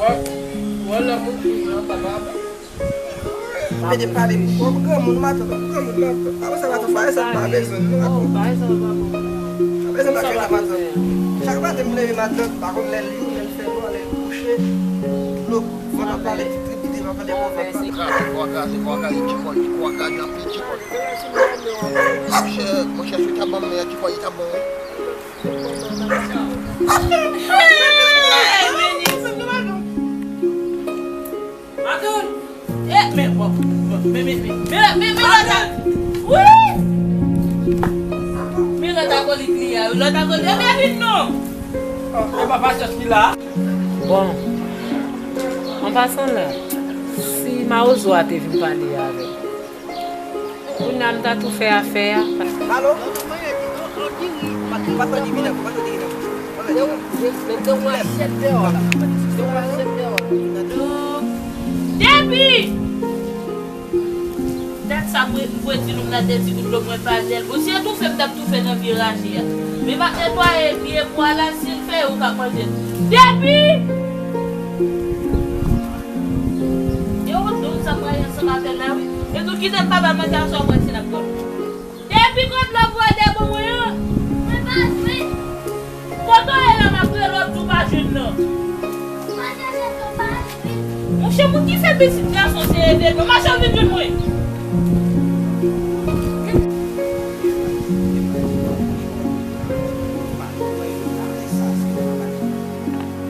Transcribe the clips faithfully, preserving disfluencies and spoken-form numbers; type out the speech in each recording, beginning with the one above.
Wè lè moun vin nan papa. Mete pale m. Bon, granmoun, matant, granmoun, matant. Apre sa, matant, bagay sa pa bezwen, nou rakonte. Bagay sa pa bon. Pa bezwen bagay sa, matant. Chak maten, m leve, matant, pa konn lè l vini, lè l fè nwa, lè l kouche. Dlo, vant ap pale, ti trip, ti trip ap pale, bon, vant la. Kwa kraze, kwa kraze, ti kò, ti kwa kraze, anpil ti kò. Monchè, monchè, si w ta ban m men an, ti kò, li ta bon, wi. Matant! Eh, men, bon, bon, men, men, men, men, men, men, lòt a, wi! Men lòt akolit li a, wi, lòt akolit, eh, men vin non! Oh, e pa pasyans ki la? Bon, an pasan la, si mawozo a te vin pale avè Kounye a m ta tou fè afè a. Alo? Ou pa tande vin ak, ou pa tande vin ak. Depi! Dat sa mwen, mwen di nou m nan de ti gout dlo mwen pa dèl. Bon, si yo toufe m, t ap toufe nan vye raje a. Men m ap netwaye vye pwa la, si l fè, ou ka manje l. Depi! E ou dous sa pral ansanm avè l la, wi. E tou kite m pa ba manje aswè, mwen si n ap dòmi. Depi kote lòt vwè dèbò mwen an. Mwen pa jwenn. Kote w ye la, m ap rele w, di w pa jwenn nan. Ou pa chèche tou pa jwenn. Monchè, moun ki fè pitit gason se ede non. Mache w vin jwenn mwen.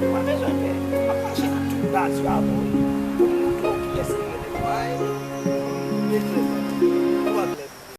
Ou pa bezwen pè. M ap mache ak tout baz yo avè w, wi. Pou m montre w kiyès ki rele m.